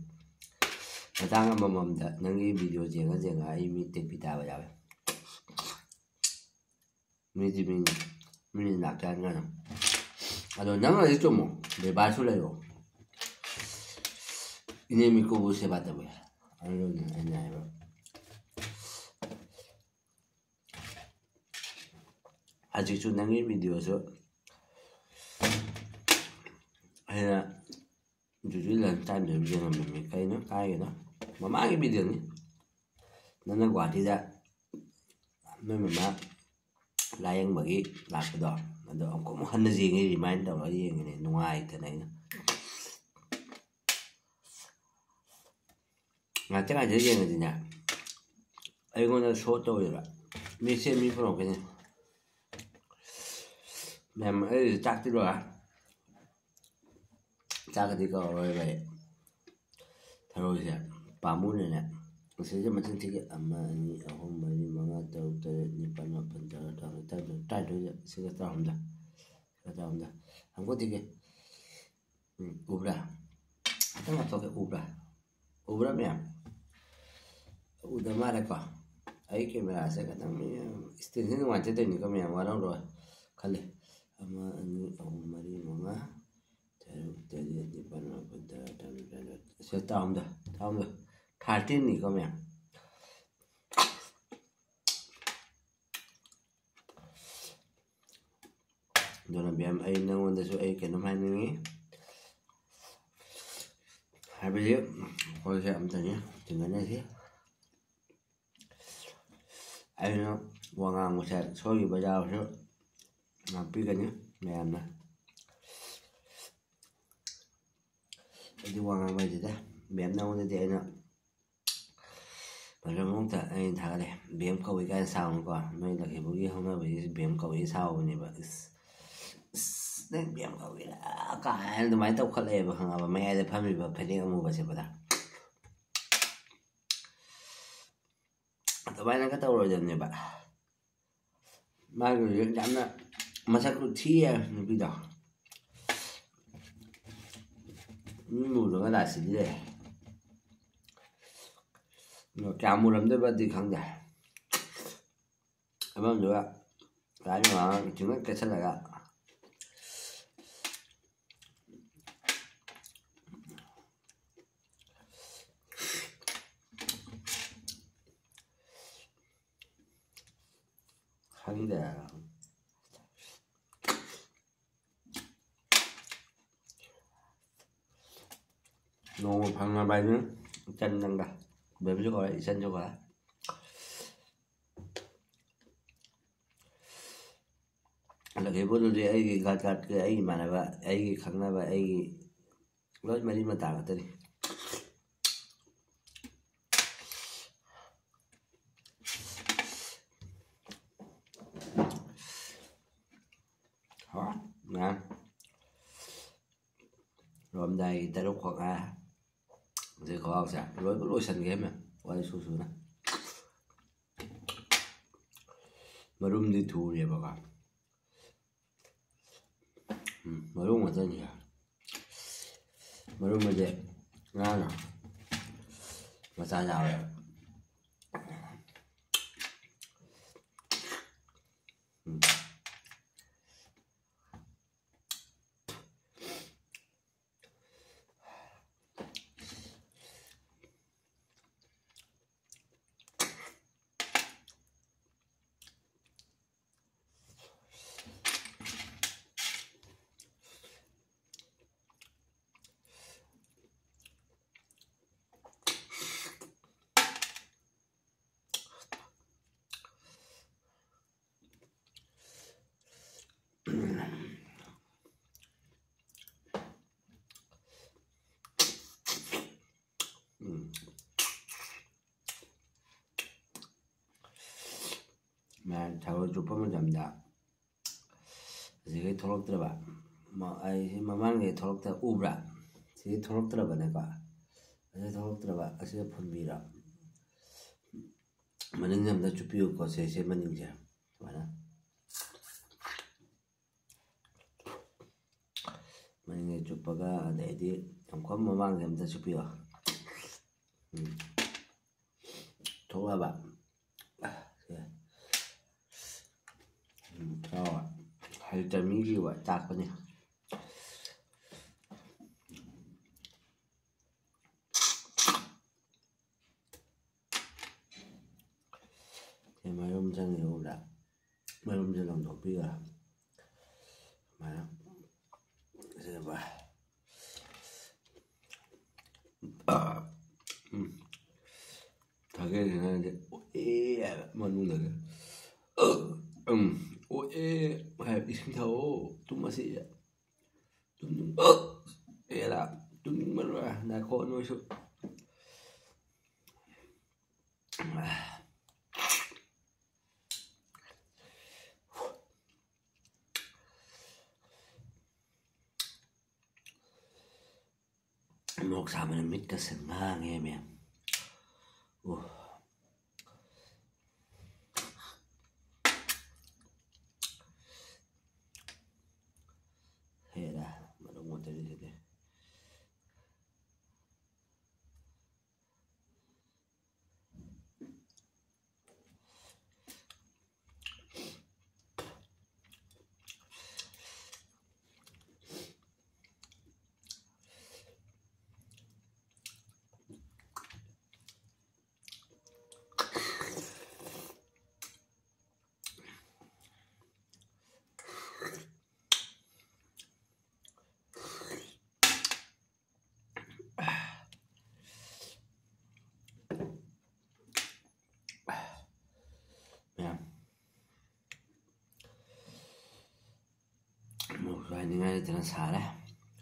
ꯃꯇꯥꯡ ꯑꯃꯃꯝꯗ ꯅꯪꯒꯤ ꯚꯤꯗꯤꯑꯣ ꯌꯦꯡꯉ ꯌꯦꯡꯉ ꯑꯩ ꯃꯤ ꯇꯦꯛꯄꯤ ꯇꯥꯕ ꯌꯥꯎꯋꯦ꯫ ꯃꯤꯗꯤ ꯃꯤꯅꯤ꯫ ꯃꯤꯅꯤꯠ ꯂꯥꯛꯇ ꯉꯥꯏꯔꯝ꯫ ꯑꯗꯣ ꯅꯪꯅꯗꯤ ꯆꯨꯝꯃꯣ, ꯕꯦꯕꯥꯔꯁꯨ ꯂꯩꯔꯣ꯫ ꯏꯅꯦ ꯃꯤꯀꯨꯕꯨ ꯁꯦꯕꯥ ꯇꯧꯋꯦ꯫ ꯑꯗꯨꯅꯤ ꯑꯩꯅ ꯍꯥꯏꯕ꯫ ꯍꯧꯖꯤꯛꯁꯨ ꯅꯪꯒꯤ ꯚꯤꯗꯤꯑꯣꯁꯨ ꯑꯩꯅ ꯖꯨꯖꯨ ꯂꯟ ꯇꯥꯏꯝꯗ ꯌꯦꯡꯉꯝꯃꯤꯅꯤ꯫ ꯀꯩꯅꯣ ꯀꯥꯏꯒꯤꯅꯣ? ꯃꯃꯥꯡꯒꯤ ꯚꯤꯗꯤꯑꯣꯅꯤ꯫ ꯅꯪꯅ ꯒꯨꯍꯥꯇꯤꯗ ꯅꯣꯏ ꯃꯃꯥ ꯂꯥꯏꯌꯦꯡꯕꯒꯤ ꯂꯥꯛꯄꯗꯣ, ꯑꯗꯣ ꯑꯃꯨꯛ ꯑꯃꯨꯛ ꯍꯟꯅ ꯌꯦꯡꯉꯤ, ꯔꯤꯃꯥꯏꯟ ꯇꯧꯔꯒ ꯌꯦꯡꯉꯤꯅꯦ, ꯅꯨꯡꯉꯥꯏꯇꯅ ꯑꯩꯅ꯫ ꯉꯥꯛꯇꯪ ꯉꯥꯏꯗ ꯌꯦꯡꯉꯗꯤꯅꯦ, ꯑꯩꯉꯣꯟꯗ ꯁꯣ ꯇꯧꯋꯦꯕ꯫ ꯃꯤꯠꯁꯦ ꯃꯤ ꯄꯨꯔꯛꯀꯅꯤ꯫ ꯃꯌꯥꯝ, ꯑꯩ ꯆꯥꯛꯇꯤ ꯂꯣꯏꯔꯦ꯫ ꯆꯥꯛꯀꯗꯤ ꯀꯧꯔꯔꯣꯏꯕ ꯑꯩ꯫ ꯊꯔꯣꯏꯁꯦ ꯄꯥꯝꯃꯨꯅꯅꯦ꯫ ꯉꯁꯤꯁꯦ ꯃꯊꯪ ꯊꯤꯒꯦ꯫ ꯑꯃ, ꯑꯅꯤ, ꯑꯍꯨꯝ, ꯃꯔꯤ, ꯃꯉꯥ, ꯇꯔꯨꯛ, ꯇꯔꯦꯠ, ꯅꯤꯄꯥꯜ, ꯃꯥꯄꯜ, ꯇꯔꯥ, ꯇꯔꯥꯃꯥꯊꯣꯏ, ꯇꯔꯥꯅꯤꯊꯣꯏ, ꯇꯔꯥꯅꯤꯊꯣꯏꯁꯦ ꯁꯤꯒ ꯇꯔꯥꯍꯨꯝꯗꯣꯏ꯫ ꯁꯤꯒ ꯇꯔꯥꯍꯨꯝꯗꯣꯏ꯫ ꯑꯃꯨꯛꯀ ꯊꯤꯒꯦ꯫ ꯎꯝ, ꯎꯕ꯭ꯔꯥ? ꯈꯤꯇꯪ ꯂꯥꯞꯊꯣꯛꯀꯦ꯫ ꯎꯕ꯭ꯔꯥ? ꯎꯕ꯭ꯔꯥ ꯃꯌꯥꯝ? ꯎꯗ ꯃꯥꯜꯂꯦꯀꯣ? ꯑꯩ ꯀꯦꯃꯦꯔꯥꯁꯦ ꯈꯤꯇꯪ ꯃꯌꯥꯝ ꯏꯁꯇꯦꯟꯁꯦ ꯅꯨꯡꯉꯥꯏꯇꯦ ꯇꯧꯔꯤꯅꯤꯀꯣ ꯃꯌꯥꯝ, ꯋꯥꯔꯧꯔꯣꯏ ꯈꯜꯂꯦ꯫ ꯑꯃ, ꯑꯅꯤ, ꯑꯍꯨꯝ, ꯃꯔꯤ, ꯃꯉꯥ, ꯇꯔꯨꯛ, ꯇꯔꯦꯠ, ꯅꯤꯄꯥꯜ, ꯃꯥꯄꯜ, ꯇꯔꯥ, ꯇꯔꯥꯃꯥꯊꯣꯏ, ꯇꯔꯥꯅꯤꯊꯣꯏ꯫ ꯁꯤꯗ ꯇꯔꯥꯍꯨꯝꯗꯣꯏ, ꯇꯔꯥꯍꯨꯝꯗꯣꯏ꯫ ꯊꯥꯔꯇꯤꯟꯅꯤꯀꯣ ꯃꯌꯥꯝ꯫ ꯑꯗꯨꯅ ꯃꯦꯝ, ꯑꯩ ꯅꯉꯣꯟꯗꯁꯨ ꯑꯩ ꯀꯩꯅꯣꯝ ꯍꯥꯏꯅꯤꯡꯉꯤ꯫ ꯍꯥꯏꯕꯗꯤ ꯑꯩꯈꯣꯏꯁꯦ ꯑꯝꯇꯅꯤ ꯊꯦꯡꯅꯅꯁꯤ꯫ ꯑꯩꯅ ꯋꯥ ꯉꯥꯡꯕꯁꯦ ꯁꯣꯏꯈꯤꯕ ꯌꯥꯎꯔꯁꯨ ꯉꯥꯛꯄꯤꯒꯅꯤ ꯃꯌꯥꯝꯅ꯫ ꯑꯩꯗꯤ ꯋꯥ ꯉꯥꯡꯕ ꯍꯩꯇꯦꯗ꯫ ꯃꯦꯝ, ꯅꯉꯣꯟꯗꯗꯤ ꯑꯩꯅ ꯃꯔꯝ ꯑꯃꯇ ꯑꯩꯅ ꯊꯥꯒꯠꯂꯦ꯫ ꯕꯦꯝ ꯀꯧꯏ ꯀꯥꯏꯅ ꯁꯥꯎꯅꯨꯀꯣ꯫ ꯅꯣꯏ ꯂꯛꯈꯤꯕꯨꯒꯤ ꯍꯧꯅꯕꯤꯁꯤ ꯕꯦꯝ ꯀꯧꯏ ꯁꯥꯎꯕꯅꯦꯕ꯫ ꯏꯁ, ꯏꯁ, ꯅꯪ ꯕꯦꯝ ꯀꯧꯏꯔꯥ ꯀꯥꯏꯅ ꯑꯗꯨꯃꯥꯏꯅ ꯇꯧꯈꯠꯂꯛꯑꯦꯕ, ꯈꯪꯉꯕ? ꯃꯌꯥꯏꯗ ꯐꯝꯃꯤꯕ ꯐꯅꯦꯛ ꯑꯃꯨꯕ ꯁꯦꯠꯄꯗ꯫ ꯑꯗꯨꯃꯥꯏꯅꯒ ꯇꯧꯔꯣꯏꯗꯕꯅꯦꯕ꯫ ꯃꯥꯒꯤ ꯍꯧꯖꯤꯛ ꯌꯥꯝꯅ ꯃꯁꯛꯇꯨ ꯊꯤꯌꯦ ꯅꯨꯄꯤꯗꯣ꯫ ꯃꯤ ꯃꯨꯗ꯭ꯔꯒ ꯂꯥꯁꯤꯗꯤ ꯂꯩ꯫ ꯑꯗꯣ ꯀꯌꯥꯝ ꯃꯨꯔꯝꯗꯣꯏꯕꯗꯤ ꯈꯪꯗꯦ꯫ ꯑꯃꯗꯨꯒ ꯀꯥꯏ ꯃꯃꯥꯡ ꯏꯆꯤꯟꯅ ꯀꯦꯁꯜꯂꯒ꯫ ꯈꯪꯗꯦ꯫ ꯅꯣꯡꯃ ꯐꯪꯉꯕ ꯍꯥꯏꯗꯨꯅ ꯏꯆꯟ ꯅꯪꯒ ꯕꯦꯕꯤꯁꯨ ꯀꯧꯔꯦ, ꯏꯆꯟꯁꯨ ꯀꯧꯔꯦ꯫ ꯂꯛꯈꯤꯕꯗꯨꯗꯤ ꯑꯩꯒꯤ ꯒꯥꯠ ꯒꯥꯠꯀꯤ, ꯑꯩꯒꯤ ꯏꯃꯥꯟꯅꯕ, ꯑꯩꯒꯤ ꯈꯪꯅꯕ, ꯑꯩꯒꯤ ꯂꯣꯏ ꯃꯔꯤ ꯃꯇꯥ ꯉꯥꯛꯇꯅꯤ꯫ ꯍꯣꯏ, ꯃꯌꯥꯝ꯫ ꯂꯣꯏꯔꯝꯗꯥꯏꯒꯤ ꯇꯔꯨꯛ ꯈꯛ ꯉꯥꯏ꯫ ꯍꯧꯖꯤꯛ ꯈꯨꯍꯥꯎꯁꯦ ꯂꯣꯏꯕ ꯂꯣꯏꯁꯟꯒꯦ ꯃꯌꯥꯝ꯫ ꯋꯥꯔꯤ ꯁꯨ ꯁꯨꯅ꯫ ꯃꯔꯨꯝꯗꯤ ꯊꯨꯔꯦꯕꯀꯣ꯫ ꯎꯝ, ꯃꯔꯨꯝ ꯉꯥꯛꯇꯅꯤ꯫ ꯃꯔꯨꯝ ꯑꯁꯦ ꯉꯔꯥꯡꯅ ꯃꯆꯥ ꯌꯥꯎꯋꯦ꯫ ꯎꯝ꯫ ꯎꯝ꯫ ꯃꯌꯥꯝ ꯊꯔꯣꯏ ꯆꯨꯞꯄ ꯃꯇꯝꯗ ꯑꯁꯤꯈꯩ ꯊꯣꯛꯂꯛꯇ꯭ꯔꯕ, ꯃ-, ꯑꯩꯁꯤ ꯃꯃꯥꯡꯒꯤ ꯊꯣꯛꯂꯛꯇ ꯎꯕ꯭ꯔꯥ? ꯁꯤꯗꯤ ꯊꯣꯛꯂꯛꯇ꯭ꯔꯕꯅꯦꯀꯣ꯫ ꯑꯁꯤ ꯊꯣꯛꯂꯛꯇ꯭ꯔꯕ, ꯑꯁꯤꯗ ꯐꯨꯟꯕꯤꯔꯣ꯫ ꯃꯅꯤꯡꯁꯦ ꯑꯝꯇ ꯆꯨꯞꯄꯤꯌꯨꯀꯣ, ꯁꯦ, ꯁꯦ ꯃꯅꯤꯡꯁꯦ꯫ ꯁꯨꯃꯥꯏꯅ꯫ ꯃꯅꯤꯡꯁꯦ ꯆꯨꯞꯄꯒ, ꯑꯗꯩꯗꯤ ꯌꯥꯝ ꯀꯟꯅ ꯃꯃꯥꯡꯁꯦ ꯑꯝꯇ ꯆꯨꯞꯄꯤꯌꯣ꯫ ꯎꯝ꯫ ꯊꯣꯛꯂꯛꯑꯕ? ꯁꯦ꯫ ꯍꯩꯇ ꯃꯤꯒꯤ ꯋꯥ ꯇꯥꯛꯄꯅꯤ꯫ ꯁꯤ ꯃꯔꯨꯝ ꯆꯪꯉꯤꯕ ꯎꯕꯗ ꯃꯔꯨꯝꯁꯦ ꯂꯪꯊꯣꯛꯄꯤꯔꯒ ꯁꯨꯃꯥꯏꯅ ꯁꯤꯗ ꯎꯝ ꯊꯥꯒꯦꯁꯤꯅꯗꯤ ꯑꯣꯛꯑꯦ ꯍꯥꯏꯕ ꯃꯅꯨꯡꯗꯒꯤ ꯎꯝ ꯑꯣꯛꯑꯦ ꯍꯥꯏꯕ ꯏꯁꯤꯡ ꯊꯛꯑꯣ ꯇꯨꯝꯃꯁꯤ ꯇꯨꯝꯅꯤꯡ ꯑꯦꯔꯥ ꯇꯨꯝꯅꯤꯡꯕ ꯂꯣꯏꯔꯦ ꯉꯥꯏꯈꯣ ꯅꯣꯏꯁꯨ꯫ ꯃꯣꯔꯣꯛ ꯁꯥꯕꯅ ꯃꯤꯠꯀꯁꯦ ꯉꯥꯡꯉꯦ ꯃꯌꯥꯝ꯫ ꯑꯣ꯫ ꯍꯦꯔꯥ ꯃꯔꯨꯞ ꯃꯣꯠꯇꯔꯤꯁꯤꯗꯤ꯫ ꯃꯌꯥꯝ ꯃꯣꯔꯣꯛꯁꯨ ꯍꯥꯏꯅꯤꯡꯉꯥꯏ ꯂꯩꯇꯅ ꯁꯥꯔꯦ꯫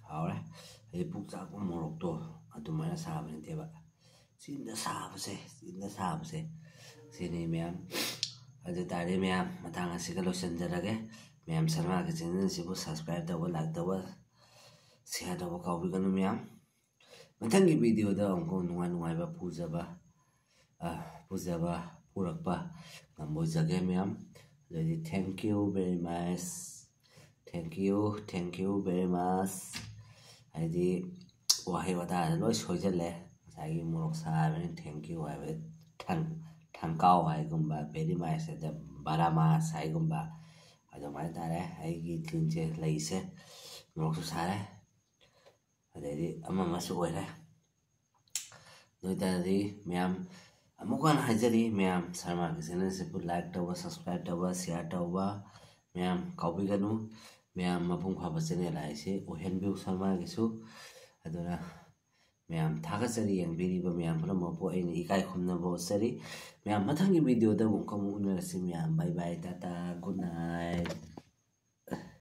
ꯍꯥꯎꯔꯦ꯫ ꯑꯩ ꯄꯨꯛ ꯆꯥꯛꯄ ꯃꯣꯔꯣꯛꯇꯣ ꯑꯗꯨꯃꯥꯏꯅ ꯁꯥꯕ ꯅꯠꯇꯦꯕ꯫ ꯆꯤꯟꯗ ꯁꯥꯕꯁꯦ ꯆꯤꯟꯗ ꯁꯥꯕꯁꯦ ꯁꯤꯅꯤ ꯃꯌꯥꯝ꯫ ꯑꯗꯨ ꯇꯥꯔꯗꯤ ꯃꯌꯥꯝ ꯃꯇꯥꯡ ꯑꯁꯤꯒ ꯂꯣꯏꯁꯤꯟꯖꯔꯒꯦ꯫ ꯃꯌꯥꯝ ꯁꯔꯃꯥꯒꯤ ꯆꯦꯅꯦꯜꯁꯤꯕꯨ ꯁꯕꯁꯀ꯭ꯔꯥꯏꯕ ꯇꯧꯕ ꯂꯥꯏꯛ ꯇꯧꯕ ꯁꯤꯌꯥꯔ ꯇꯧꯕ ꯀꯥꯎꯕꯤꯒꯅꯨ ꯃꯌꯥꯝ꯫ ꯃꯊꯪꯒꯤ ꯚꯤꯗꯤꯑꯣꯗ ꯑꯃꯨꯛꯀ ꯅꯨꯡꯉꯥꯏ ꯅꯨꯡꯉꯥꯏꯕ ꯄꯨꯖꯕ ꯄꯨꯖꯕ ꯄꯨꯔꯛꯄ ꯉꯝꯕ ꯑꯣꯏꯖꯒꯦ ꯃꯌꯥꯝ꯫ ꯑꯗꯨꯗꯤ thank you very much, thank you, thank you very much꯫ ꯍꯥꯏꯗꯤ ꯋꯥꯍꯩ ꯋꯥꯇꯥꯗ ꯂꯣꯏ ꯁꯣꯏꯖꯜꯂꯦ꯫ ꯉꯁꯥꯏꯒꯤ ꯃꯣꯔꯣꯛ ꯁꯥꯕꯅꯤ thank you ꯍꯥꯏꯕꯗ ꯊꯪ ꯊꯪꯀꯥꯎ ꯍꯥꯏꯒꯨꯝꯕ very much ꯍꯥꯏꯗ ꯕꯔꯥꯃꯥꯁ ꯍꯥꯏꯒꯨꯝꯕ ꯑꯗꯨꯃꯥꯏꯅ ꯇꯥꯔꯦ ꯑꯩꯒꯤ ꯇ꯭ꯌꯨꯟꯁꯦ, ꯂꯩꯁꯦ꯫ ꯃꯣꯔꯣꯛꯁꯨ ꯁꯥꯔꯦ, ꯑꯗꯩꯗꯤ ꯑꯃ ꯑꯃꯁꯨ ꯑꯣꯏꯔꯦ꯫ ꯑꯗꯨ ꯑꯣꯏꯇꯥꯔꯗꯤ ꯃꯌꯥꯝ ꯑꯃꯨꯛ ꯍꯟꯅ ꯍꯥꯏꯖꯔꯤ, ꯃꯌꯥꯝ ꯁꯔꯃꯥꯒꯤ ꯆꯦꯅꯦꯜꯁꯤꯕꯨ ꯂꯥꯏꯛ ꯇꯧꯕ, ꯁꯕꯁꯀ꯭ꯔꯥꯏꯕ ꯇꯧꯕ, ꯁꯤꯌꯥꯔ ꯇꯧꯕ ꯃꯌꯥꯝ ꯀꯥꯎꯕꯤꯒꯅꯨ꯫ ꯃꯌꯥꯝ ꯃꯄꯨꯡ ꯐꯥꯕ ꯆꯦꯅꯦꯜ ꯍꯥꯏꯁꯤ ꯑꯣꯏꯍꯟꯕꯤꯌꯨ ꯁꯔꯃꯥꯒꯤꯁꯨ꯫ ꯑꯗꯨꯅ ꯃꯌꯥꯝ ꯊꯥꯒꯠꯆꯔꯤ, ꯌꯦꯡꯕꯤꯔꯤꯕ ꯃꯌꯥꯝ ꯄꯨꯝꯅꯃꯛꯄꯨ ꯑꯩꯅ ꯏꯀꯥꯏ ꯈꯨꯝꯅꯕ ꯎꯠꯆꯔꯤ꯫ ꯃꯌꯥꯝ ꯃꯊꯪꯒꯤ ꯚꯤꯗꯤꯑꯣꯗ ꯑꯃꯨꯛꯀ ꯑꯃꯨꯛ ꯎꯅꯔꯁꯤ ꯃꯌꯥꯝ꯫ Bye bye, Tata, good night꯫